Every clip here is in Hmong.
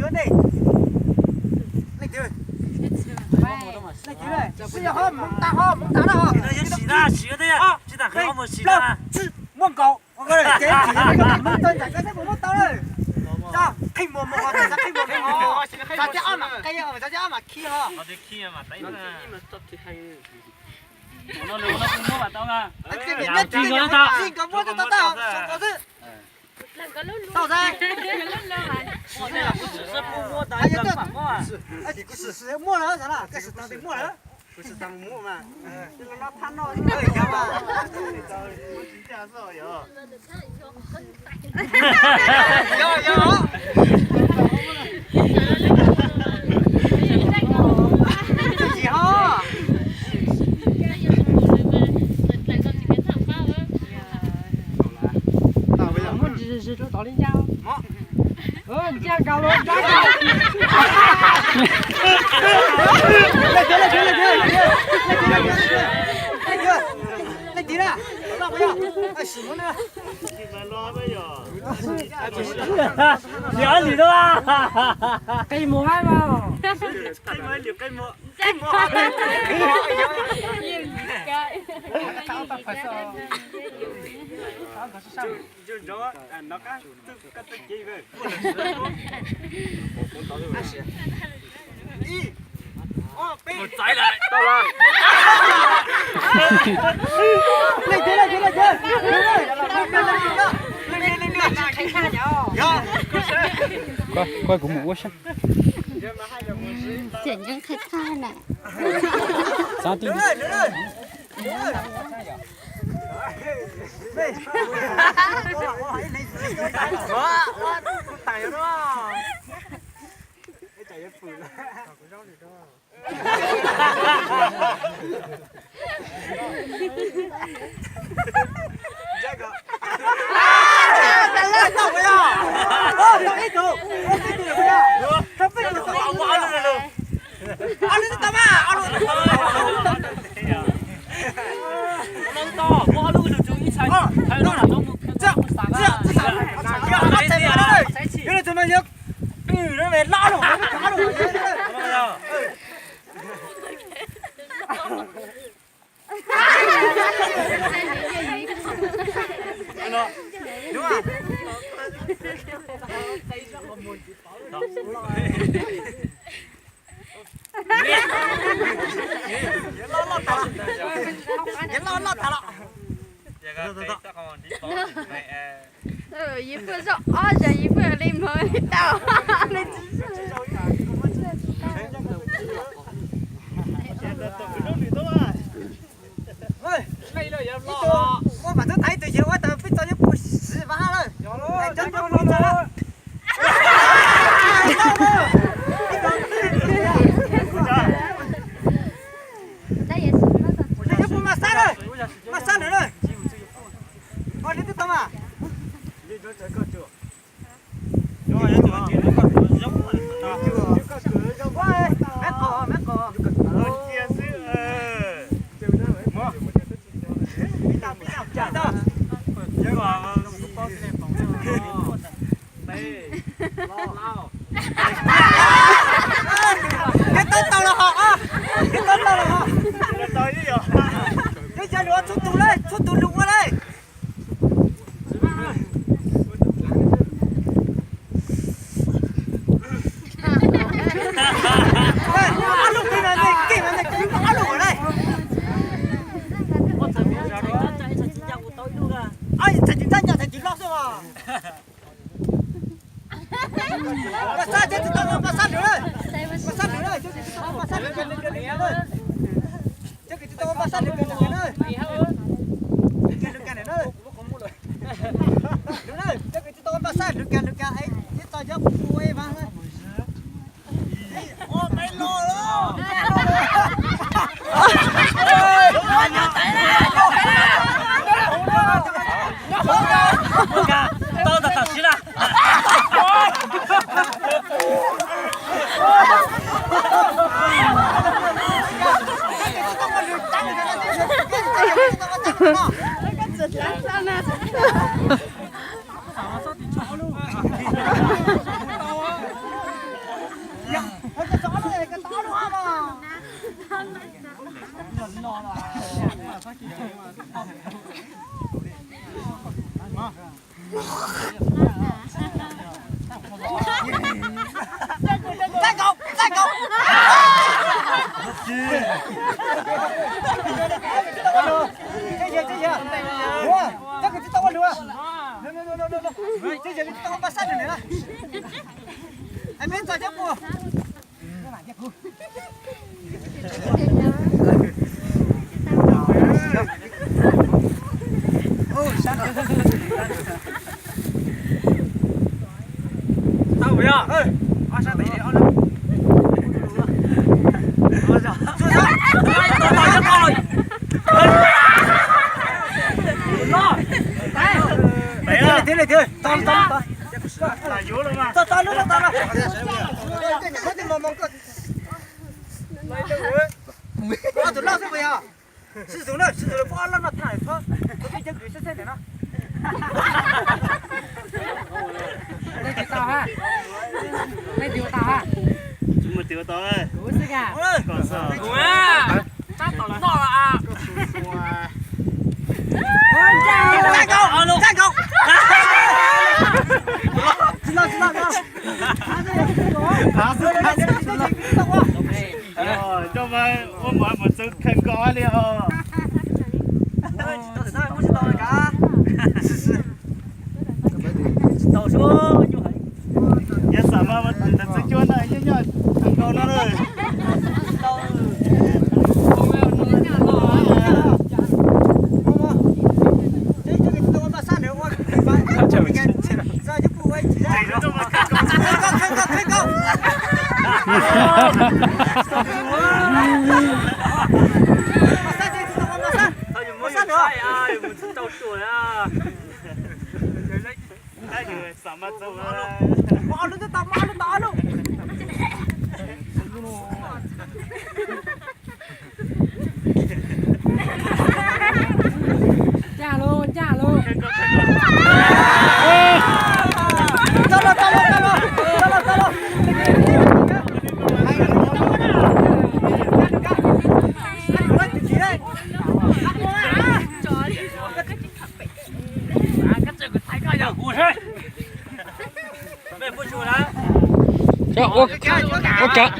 Leej twg? Leej twg? Leej twg? Sim ho, mus tas ho, mus tas na ho. Sim na, sim na, tsis tas qhia ho mus sim na. Muab nkaus. Ces tsis muab tau, ntawm koj thiab puas muab tau lawm. Qhib muag muag, qhib muag muag, xav thiab ob mam qhib, xav thiab ob mam khi ho. Tsis nkawd muab tau tau, tau xwb. Muaj lawm, muaj lawm. Muab ntsis zis rau tom li ncaj. Ncaj nkaus los nrab nkaus. Leej twg na? Yog li no. Qi mus hab mas. Kuv mus ua saib. Tseem nkees qhia tag na. Xav twb. Yus pheej zaum ob zaug yus pheej li mov li tau. Ib tug ua mam tub thaiv ib tug yawg ua tau peb txoj nyob puag siv vaj hab lawm. Cov nyob puag txog lawm. Nyob puag mas sab lawm, mas sab lawm na. Ua li twb tau mas. Keb tau tau los ho, keb tau tau los ho. Twb yog lus tshuaj tus lawm, tshuaj tus lus ua lawm. Ob lub kis mas nej kis mas nej kis ob lub lawm. Txhais tus txaj ncaj txhais tus loj xwb os. Mas sab ces tsis tau mas sab lwm, mas sab lwm, mas sab lwm, cov kws tsis tau mas sab lwm, lwm na, cov kws tsis tau mas sab lwm, lwm es ib txoj cov pua mas. Tau tam tam siv na. Txaij nkaus, txaij nkaus. Sib zus na, sib zus lawm, poj loj no tham txhob, txhob peb cov kwv sab xeb ntawm no. Nej twv tau ha? Nej twv tau ha? Kuv xwb ka? Kuv a. Tab tom los noj los a. Txaij nkaus, txaij nkaus. Tsis los, tsis los, tsis los. Coj ma ua mov mus txog khaws nkaus li os. Yog xam mas ntawm txiv cuab na nyob nyob khaws nkaus no lawm. Ncaj lauj, ncaj lauj. Ua kev, ua kev.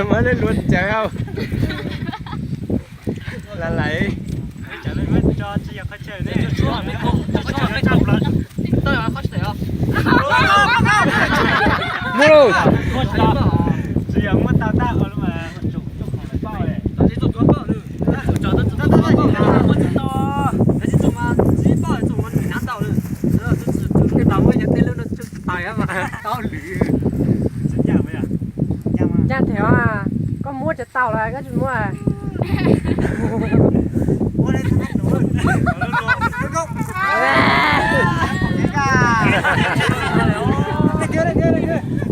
Muab lub luav cawv hauj. Lais lais. Muab lauj. Tsis yog muab tau tag os. Ncaj thiab, koj muab tsis tau los koj tsis muab.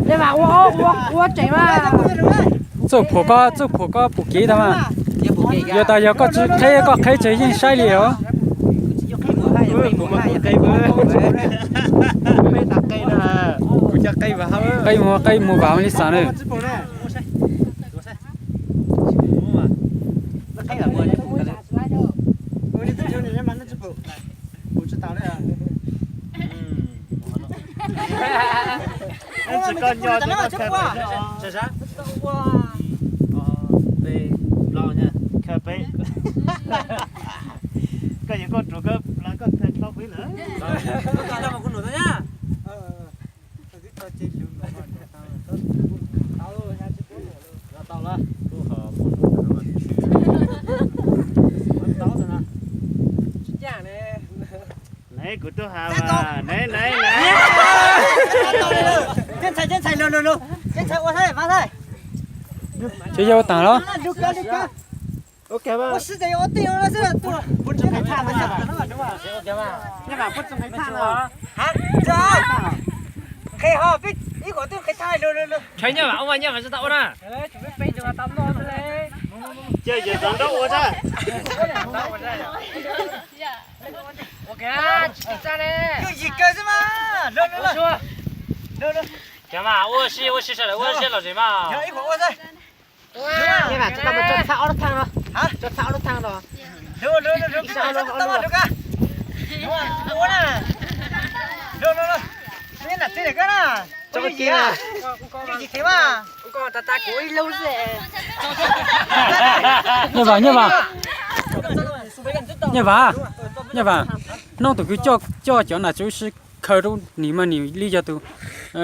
Dej vam ua, ua, ua tseem mas. Txuj phuam koj, txuj phuam koj pum kev tau mas. Yog tas yog koj tsis qheb, koj qheb tseg yeej saib li os. Qe mus, qe mus vam li xav na. Tsis koj nyo, koj yuav koj ruam koj plav koj khaws tau peb lawm. Neb kuv tub has mas, neb, neb, neb. Ces yau taag los. Qhia nyob mas ua nyob mas tsis tau ua na. Cia yawm tau nrab ua tsa. Ua Yog yim kawg xwb mas. Ua si ua si sawv daws ua siab lom zem mas. Ib qhuav ua xwb. Nyaj Vam, tso tau mas tso txhaj ob lub thaj no. Tso txhaj ob lub thaj no. Nyaj Vam, Nyaj Vam, Nyaj Vam, Nyaj Vam, hnub tus kwv coj cov nas tsuv si khaws rau nim mas nim li yog tus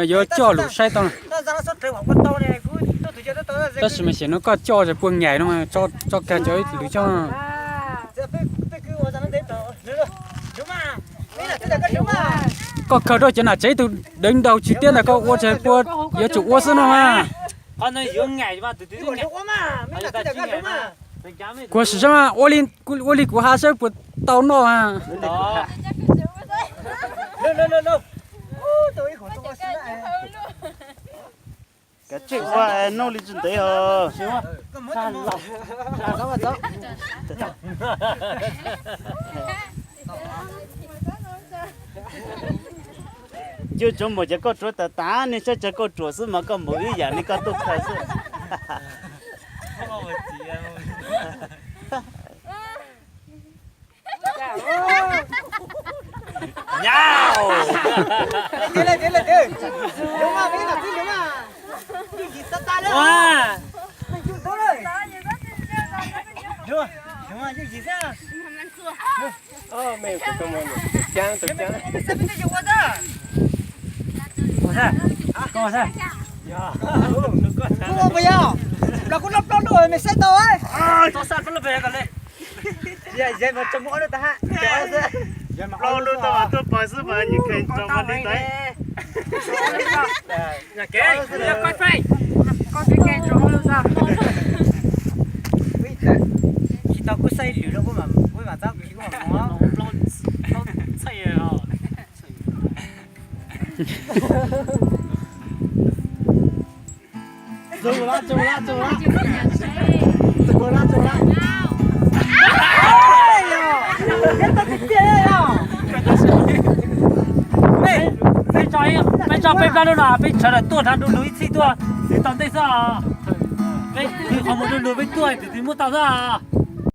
yuav coj lus saib tau. Tab sis mas xyem no koj coj puag nyaim no, tso kag cov lus coj. Koj khaws rau cov nas tsev tus deev nraug tsis tiab ntag, koj ua tsev puag yuav tsum ua xwb no mas. Kuv sim saib mas, ua li kuv has saib puas tau noj. Kav tsij ua, noj li tsis ntev os. Cuaj tsob mus ces koj tsuav tas tas, nej saib tsawg koj ruam xwb mas koj mus ib yam li koj tuaj khaws xwb. Kuv ua puas yog? Los kuv noj plaub lub mej saib tau. Plaub lub tau mas tuaj pais xwb mas nyias kheej rau mas li ntawd. Tsis tau kuv saib lwm lub kuv mam txab kuv mam mus. Peb tso peb plab lub no peb sawv daws tuaj nrhav du lug ib txhij tuaj, twb tau ntej xwb os. Peb twb qhov muag du lug peb tuaj twb twb muab tau xwb os.